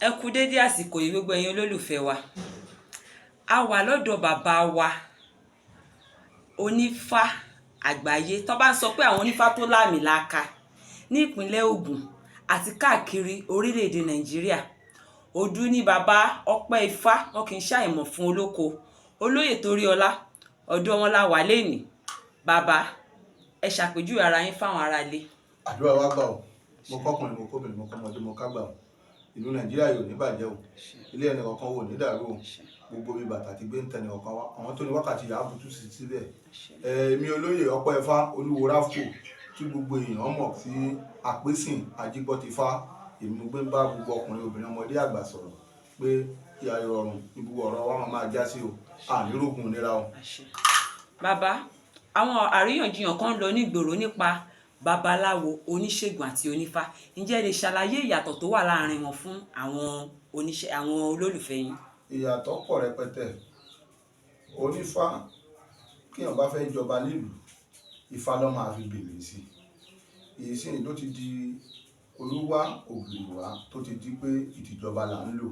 Ẹ kú dédé àsìkò yìí, gbogbo ẹ̀yin olólùfẹ́ wa. A wà lọ́dọ̀ bàbá wa onífá àgbáyé. Tó bá ń sọ pé àwọn onífá tó láàmìlaaka ní ìpínlẹ̀ Ògùn àti káàkiri orílẹ̀-èdè Nàìjíríà, òdu ní bàbá Ọpẹ́ Ifá. Wọn kì í ṣàìmọ̀ fún olóko. Olóyè Toríọlá, ọ̀dọ̀ wọn la wà lénìí. Bàbá, ẹ ṣàpèjúwe ara yín fáwọn aráalé. Àdúrà wa gbà o. Mo kọkùnrin, mo kóbìnrin, mo kọmọdé, mo kágbà o. Ìlú Nàìjíríà yóò ní bàjẹ́ o. Ilé ẹnì kọ̀ọ̀kan wò ní dàrú o. Gbogbo bí bàtà ti gbé ń tẹnì kọ̀ọ̀kan wá, àwọn tó ní wákàtí yà á butu sí síbẹ̀. Èmi olóyè Ọpẹ́ Ifá, Olúwo Ráfò, tí gbogbo èèyàn mọ̀ sí Àpésìn Ajígbọ́tifá, èmi mo gbé ń bá gbogbo ọkùnrin, obìnrin, ọmọdé, àgbà sọ̀rọ̀ pé ìyá ìrọ̀rùn ní gbogbo ọ̀rọ̀ wa máa já sí o. Ànírógun nira o. Bàbá, àwọn àríyànjiyàn kan ń lọ nígboro nípa babaláwo, oníṣègùn àti onífá. Ǹjẹ́ ẹ lè ṣàlàyé ìyàtọ̀ tó wà láàrin wọn fún àwọn oníṣẹ́, àwọn olólùfẹ́ yín? Ìyàtọ̀ pọ̀ rẹpẹtẹ. Onífá, kíyàn bá fẹ́ jọba nílùú, Ifá ló máa fi bèrè sí. Ìsìn ló ti di olúwa ògìrìwá tó ti di pé ìtìjọba là ń lò.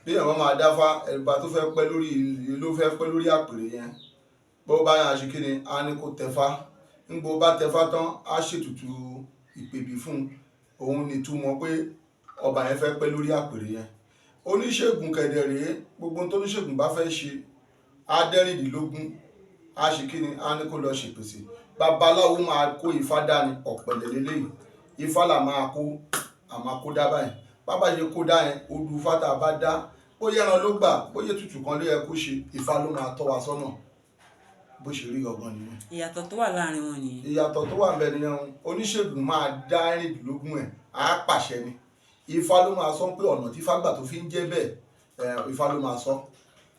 Bí èèyàn bá máa dáfá, ẹ̀bà tó fẹ́ pẹ́ lórí ló fẹ́ pẹ́ lórí àpèrè yẹn, bó bá yàn ṣe kíni, á ní kó tẹfá. Ńgbó bá tẹfá tán, á ṣètùtù ìpèbí fún un. Òun ní túmọ̀ pé ọba yẹn fẹ́ pẹ́ lórí àpèrè yẹn. Oníṣègùn kẹ̀dẹ̀ rèé, gbogbo tó oníṣègùn bá fẹ́ ṣe, á dẹ́rìndínlógún, á ṣe kíni, á ní kó lọ ṣèpèsè. Babaláwo máa kó ifá dání, ọ̀pẹ̀lẹ̀ lélẹ́yìí. Ifá là máa kó, àmà kó dá báyìí. Bábà ṣe kó dá yẹn, odù ifá tá a bá dá, bóyá ẹran ló gbà, bóyá ètùtù kan ló yẹ kó ṣe, ifá ló máa tọ́ wa sọ́nà. Bó ṣe rí gangan nìyẹn. Ìyàtọ̀ tó wà láàrin wọn nìyẹn. Ìyàtọ̀ tó wà ńbẹ̀ nìyẹn. Oníṣègùn máa dá ẹ̀rìndínlógún ẹ̀, á pàṣẹ ni. Ifá ló máa sọ pé ọ̀nà tí ifá gbà tó fi ń jẹ́ bẹ́ẹ̀, ifá ló máa sọ.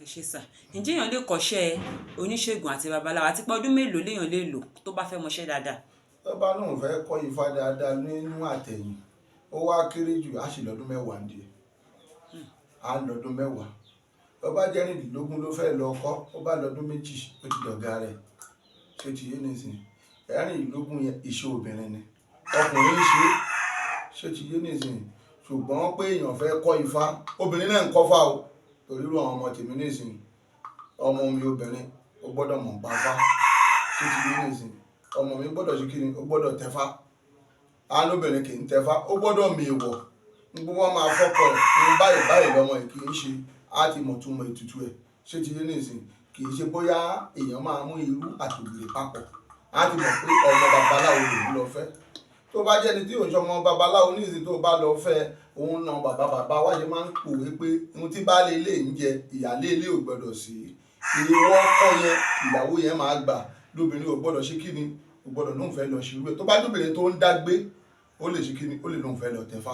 Ẹ ṣé sà. Ǹjẹ́ èèyàn lè kọ́ṣẹ́ oníṣègùn àti babaláwo, àti pé ọdún mélòó léèyàn lè lò tó bá fẹ́ mọṣẹ́ dáadáa? Tó bá lóun fẹ́ kọ́ ifá dáadáa nínú àtẹ̀yìn, ó wá kéré jù, á sì lọ́dún 10 ń di. Á lọ́dún 10. Tó bá jẹ́ ẹ̀rìndínlógún ló fẹ́ lọ kọ́, ó bá lọ́dún 2, ó ti dọ̀gá rẹ̀. Ṣé ti yé nísìnyí? 24 yẹn, iṣẹ́ obìnrin ni, ọkùnrin ń ṣe. Ṣé ti yé nísìnyí? Ṣùgbọ́n pé èèyàn fẹ́ kọ́ ifá, obìnrin náà ń kọ́fá o. Torí irú àwọn ọmọ tèmi nísìnyí, ọmọ mi obìnrin, ó gbọ́dọ̀ mọ̀ nípa ifá. Ṣé ti yé nísìnyí? Ọmọ mi gbọ́dọ̀ ṣe kíni, ó gbọ́dọ̀ tẹfá. Á lóbìnrin kì í tẹfá, ó gbọ́dọ̀ mọ èèwọ̀. Gbogbo wọn máa fọ́kọ ẹ̀ ní báyìí báyìí lọmọ ẹ̀ kì í ṣe, á ti mọ̀ túmọ̀ ètùtù ẹ̀. Ṣé ti yé nísìnyí? Kì í ṣe bóyá èèyàn máa mú irú àtògìrì papọ̀. Á ti mọ̀ pé ọmọ babaláwo lòun lọ fẹ́. Tó bá jẹ́ ẹni tí ò ń ṣọmọ babaláwo nísìnyí tó bá lọ fẹ́, òun náà bàbá bàbá wa ṣe máa ń pòwe pé ohun tí baálé ilé ń jẹ, ìyáálé ilé ò gbọdọ̀ sí. Ìwọ ọkọ yẹn, ìyàwó yẹn máa gbà. Lóbìnrin ò gbọdọ̀ ṣe kíni, ò gbọdọ̀ lóun fẹ́ lọ ṣerú ẹ̀. Tó bá jóbìnrin tó ń dágbé, ó lè ṣe kíni, ó lè lóun fẹ́ lọ tẹfá.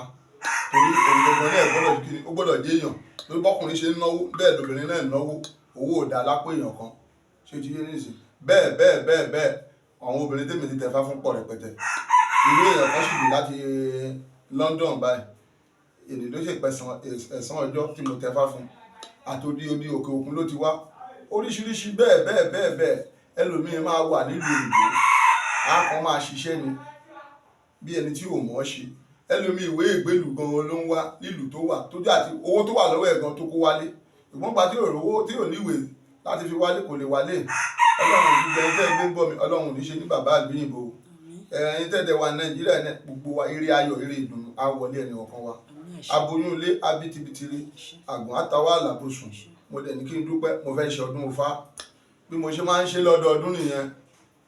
Torí òun gbọgbọ náà gbọdọ̀ ṣe kíni, ó gbọdọ̀ jẹ́ èèyàn. Lórí bọ́kùnrin ṣe ń náwó, bẹ́ẹ̀ lóbìnrin náà ń náwó. Owó ò dá lápò èèyàn kan. Ṣé ti yé nísìnyí? Bẹ́ẹ̀ bẹ́ẹ̀ bẹ́ẹ̀ bẹ́ẹ̀, àwọn obìnrin tèmi ti tẹfá fún pọ̀ rẹpẹtẹ. Irú èèyàn kan sì dé láti London báyìí, èdè ló ṣe pẹ̀sán ẹ̀sán ọjọ́ tí mo tẹfá fún, àtòdí odi òkè òkun ló ti wá. Oríṣiríṣi bẹ́ẹ̀ bẹ́ẹ̀ bẹ́ẹ̀ bẹ́ẹ̀. Ẹlòmíín máa wà nílùú òyìnbó, á kàn máa ṣiṣẹ́ ni bí ẹni tí ò mọ̀ ọ́ ṣe. Ẹlòmíín, ìwé ìgbélú gan ló ń wá nílùú tó wà, tó jẹ́ àti owó tó wà lọ́wọ́ ẹ̀ gan tó kó wálé. Ṣùgbọ́n gba tí ò rówó, tí ò níwèé láti fi wálé, kò lè wálé. Ọlọ́run ò ní gbẹ ẹni tẹ́ ẹ gbé ń gbọ́ mi, Ọlọ́run ò ní ṣe ní bàbá àlùyìnbó. Ẹ̀yin tẹ́tẹ̀ wa Nàìjíríà ní, gbogbo wa, eré ayọ̀, eré ìdùnnú á wọlé ẹnì kọ̀ọ̀kan wa. Aboyún ilé abitibitiri, àgùn àtàwọn àlàbòsùn. Mo dẹ̀ ní kí n dúpẹ́. Mo fẹ́ ṣe ọdún Ifá bí mo ṣe máa ń ṣe lọ́dọọdún nìyẹn.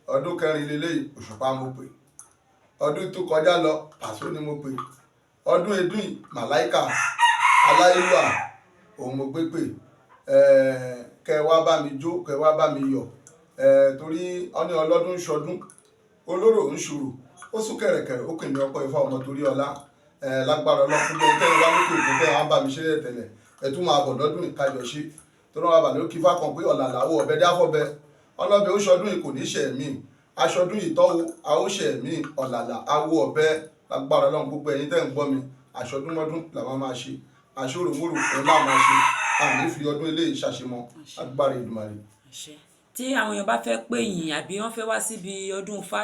Ọdún kẹrin lélẹ́yìí. Òṣùpá mo pè. Ọdún tó kọjá lọ, Pàṣọ ni mo pè. Ọdún edun yìí, Màláìkà Aláìlúwà òun mo gbé pè. Kẹ wá bá mi jó, kẹ wá bá mi yọ̀, torí ọní ọlọ́dún ń ṣọdún, olóró ń ṣòro, ó sún kẹ̀rẹ̀kẹ̀rẹ̀, ó pè mí Ọpẹ́ Ifá ọmọ torí ọlá lágbára ọlọ́kùn bẹ́ẹ̀. Tẹ́ ẹ wá lókè òkun, tẹ́ ẹ wá ń bá mi ṣeré tẹ́lẹ̀, ẹ tún máa bọ̀ lọ́dún ìkájọ ṣe. Tó náà wà bà lókè ifá kan pé ọ̀là làwọ̀ ọ̀bẹ dáfọ́bẹ ọlọ́bẹ ó ṣọdún yìí, kò ní ṣe mí aṣọdún ìtọ́wò a ó ṣe mí ọ̀làlà awo ọ̀bẹ lágbára Ọlọ́run. Gbogbo ẹ̀yin tẹ́ ń gbọ́ mi, àṣọdúnmọ́dún làwọn máa ṣe, àṣòròmórò òun náà máa ṣe. Àní fi ọdún eléyìí ṣàṣemọ, agbára Èdùmàrè. Àṣẹ. Tí àwọn èèyàn bá fẹ́ pè yín àbí wọ́n fẹ́ wá síbi ọdún Ifá,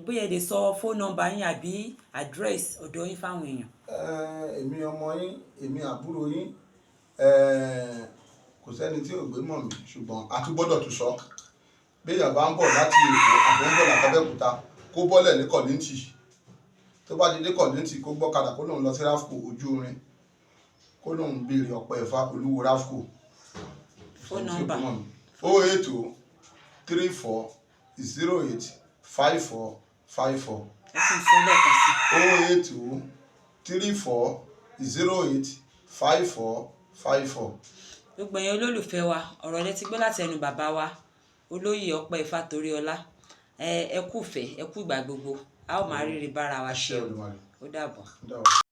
bóyá ẹ lè sọ phone number yín àbí address ọ̀dọ̀ yín fáwọn èèyàn. Èmi ọmọ yín, èmi àbúrò yín, kò sẹ́ni tí ò gbé mọ̀ mí, ṣùgbọ́n a tún gbọ́dọ̀ tún sọ. Béèyàn bá ń bọ̀ láti Èkó àbí ń bọ̀ láti Abẹ́òkúta, kó bọ́lẹ̀ ní Kọ̀líntì. Tó bá ti dé Kọ̀líntì, kó gbọ́kadà, kó lóun lọ sí Rafco ojú irin, kó lóun béèrè Ọ̀pẹ Ifá Olúwo Rafco. Phone number. 08034085454. Ẹ tún sọ lẹ́ẹ̀kan sí. 08034085454. Gbogbo ẹ̀yin olólùfẹ́ wa, ọ̀rọ̀ lẹ ti gbọ́ láti ẹnu bàbá wa, Olóyè Ọpẹ́ Ifátoríọlá. Ẹ kú ìfẹ́, ẹ kú ìgbà gbogbo. A ó máa ríre bára wa ṣe o. Olódùmarè. Ó dàbọ̀. Ó dàbọ̀.